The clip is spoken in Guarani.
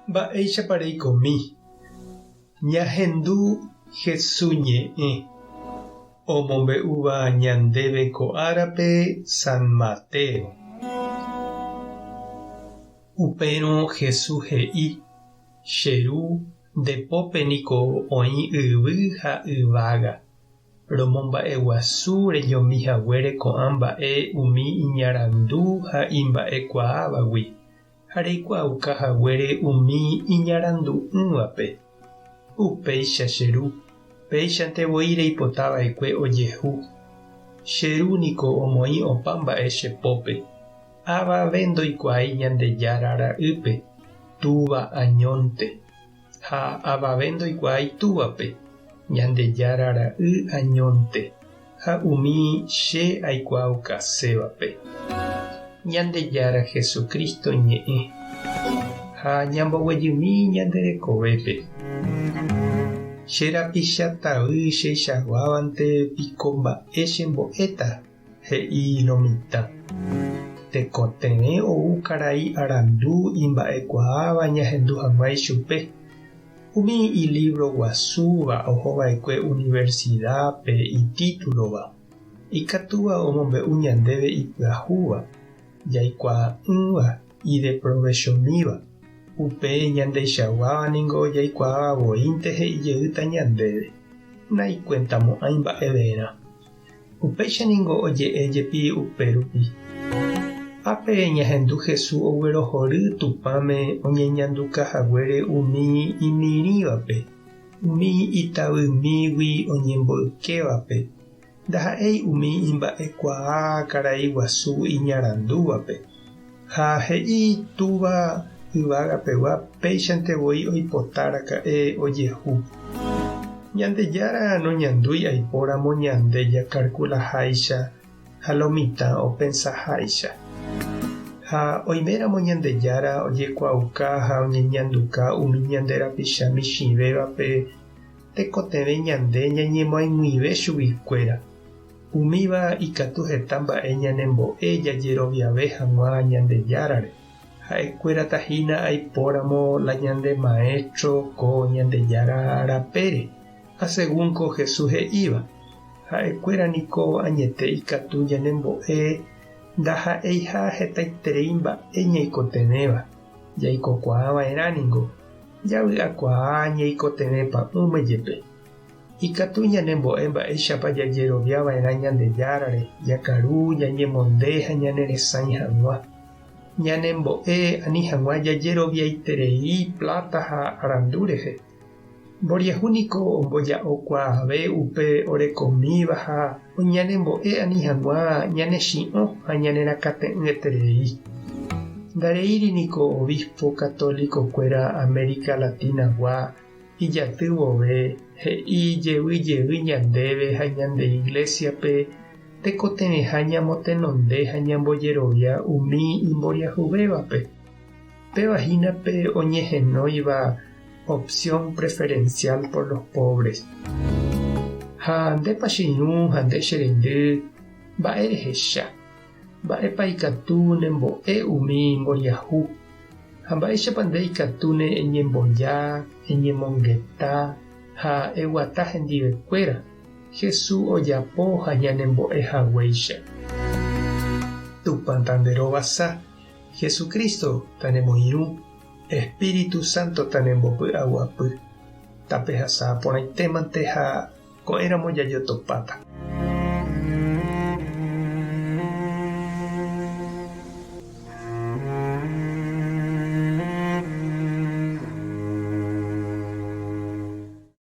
Mba'éichapa reikomi? Ñahendu Hesu ñe'ẽ omombe'úva ñandéve ko árape San Mateo. Upérõ Hesu he'i, Che Ru, nde pópe niko oĩ yvy ha yvága. Romomba'eguasu reñomi haguére ko'ã mba'e umi iñarandu ha imba'ekuaávagui. ha reikuaauka haguére umi iñarandu'ỹvape. Upéicha che ru, péichante voi reipota va'ekue ojehu. Che ru niko omoĩ opa mba'e che pópe. Avave ndoikuaái Ñandejára Ra'ýpe, Túva añónte. Ha avave ndoikuaái Túvape, Ñandejára Ra'y añónte, ha umi che aikuaaukasévape. Ñandejára Jesucristo ñe'ẽ, ha ñamboguejymi ñande rekovépe. Che rapicha tavy cheichaguávante piko mba'e chembo'éta? He'i lo mitã. Tekotevẽ ou karai arandu imba'ekuaáva ñahendu hag̃ua ichupe. Umi ilívro guasúva ohova'ekue universidápe itítulova, ikatúva omombe'u ñandéve ipyahúva, jaikuaa'ỹva, ideprovechomíva. Upe ñandeichaguáva ningo jaikuaáva voínte he'i jeýta ñandéve, naikuentamo'ãi mba'everã. Upéicha ningo oje'e jepi upérupi. Ápe ñahendu Jesús oguerohory Tupãme oñeñanduka haguére umi imirĩvape, umi itavymígui oñemboykévape, ndaha'éi umi imba'ekuaa karai guasu iñarandúvape. Ha he'i Túva yvagapegua péichante voi oipota raka'e ojehu. Ñandejára noñandúi aipóramo ñande jakarkulaháicha ha lo mitã opensaháicha. Ha oiméramo Ñandejára ojekuaauka ha oñeñanduka umi ñande rapicha michĩvévape tekotevẽ ñande ñañemoag̃uive chuguikuéra. Umíva ikatu heta mba'e ñanembo'e jajeroviave hag̃ua Ñandejárare. Ha'ekuérata hína aipóramo la ñande maéstro ko Ñandejára rapére, asegún ko Jesús he'íva. Ha'ekuéra niko añete ikatu ñanembo'e ndaha'eiha hetaiterei mba'e ñaikotevẽva, jaikokuaa va'erã ningo, javy'akuaa ñaikotevẽ pa'ũme jepe. Ikatu ñanembo'e mba'éichapa jajerovia va'erã Ñandejárare, jakaru, ñañemonde ha ñaneresãi hag̃ua. Ñanembo'e ani hag̃ua jajeroviaiterei pláta ha arandu rehe. Mboriahu niko omboja'okuaave upe orekomíva ha ñanembo'e ani hag̃ua ñanechi'õ ha ñanerakate'ỹeterei. Ndareíri niko obispo católico-kuéra América Latina-gua Ijaty vove, he'i jey jey ñandéve ha ñande Iglésiape tekotevẽha ñamotenonde ha ñambojerovia umi imboriahuvévape. Péva hína pe oñehenóiva opción preferencial por los pobres. Ha ndépa che irũ ha nde che reindy, mba'e rehecha? Mba'épa ikatu nembo'e umi mboriahu? Ha mba'éichapa nde ikatúne eñemboja, eñemongeta ha eguata hendivekuéra, Jesús ojapo ha ñanembo'e haguéicha? Tupã tanderovasa, Jesucristo tanemoirũ, Espíritu Santo tanembopy'aguapy. Tapehasa porãitémante ha ko'ẽramo jajotopáta.